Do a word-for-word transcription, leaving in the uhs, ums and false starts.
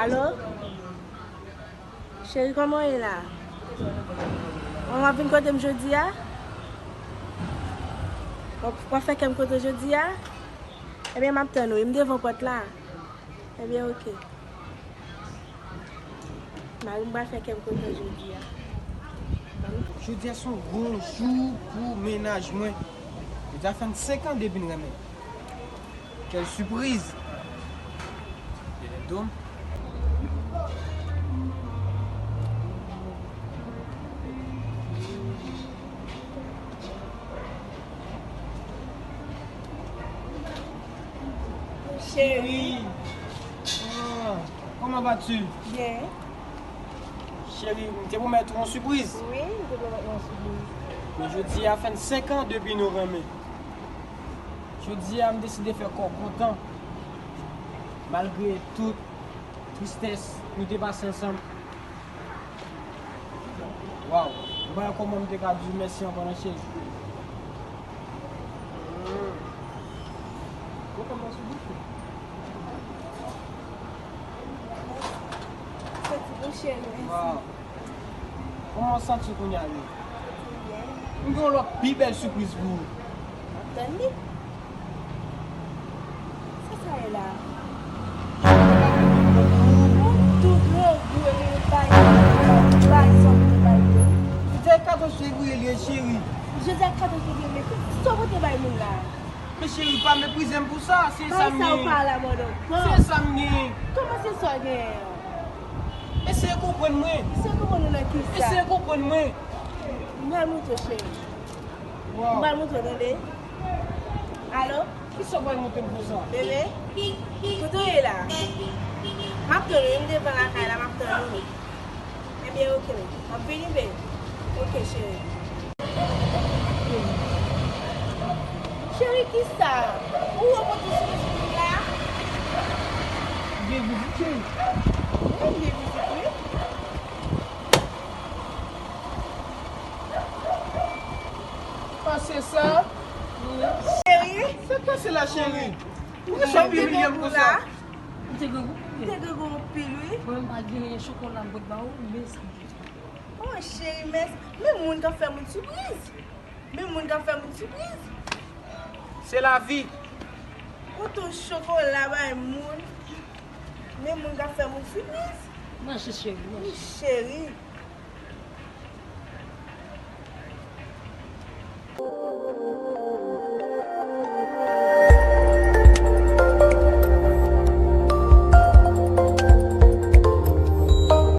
Alo? Cheri, kòman w ye la? Ou ap vin kote m jodi a? W ap, w ap fè kè m kontan jodi a? Ebyen, m ap tann ou wi, m devan pòt la. Ebyen, oke. Mari m pral fè kè m kontan jodi a. Jodi a se yon gwo jou pou mennaj mwen. Jodi a fè n senk an depi n renmen. Quelle surprise! Bèl dom. Cheri. Ah, comment vas-tu? Byen. Cheri, m te pwomèt ou yon sipriz. Wi, m te pwomèt mwen yon sipriz. Men jodi a fè n senk an depi nou renmen. Jodi a m deside fè kò w kontan. Malgre tout tristès nou te pase ansanm. Waw, m pa wè kòman m te ka di w mèsi ankò non cheri. Ou kontan sou bouch ou? Santi bon cheri, mèsi. Waw. Kòman w santi w kounye a menm? M gen yon lòt pi bèl sipriz pou ou. M ap tann li. Sa sa ye la? Ou tou grangou epi ou bay, bay sa w te bay yo. Jodi a katòz fevriye li ye, cheri. Jodi a katòz fevriye, men sa w te bay moun la? Men cheri, pa meprize m pou sa, se sa m genyen. Bay sa w pa la, mòd ankò. Se sa m genyen. Kòman se sa w genyen an? Eseye konprann mwen. Eseye konprann ou nan kisa? Eseye konprann mwen. M pral montre w, cheri. Waw. M pral montre w, tande. Alo? Kisa w pral montre m konsa? Bebe, kote w ye la? M ap tann ou, m devan lakay la, m ap tann ou. Ebyen, oke, m ap vini, bebe. Oke, cheri. Cheri, kisa? Ou wè pote sou espri la? Gen vizit, cheri. Wi, gen vizit, wi. Pase sa. Cheri. Sa k pase la, cheri? Poukisa w ap imilye m konsa? M te grangou anpil. M te grangou anpil, wi. Mwen menm pa genyen chokola m pot ba ou, men sa m te fè. Oh, cheri, mèsi. Men moun k ap fè moun sipriz. Men moun k ap fè moun sipriz. Se lavi. Ou tou chokola bay moun. Men moun k ap fè moun sipriz. Manje, cheri, manje. Wi, cheri.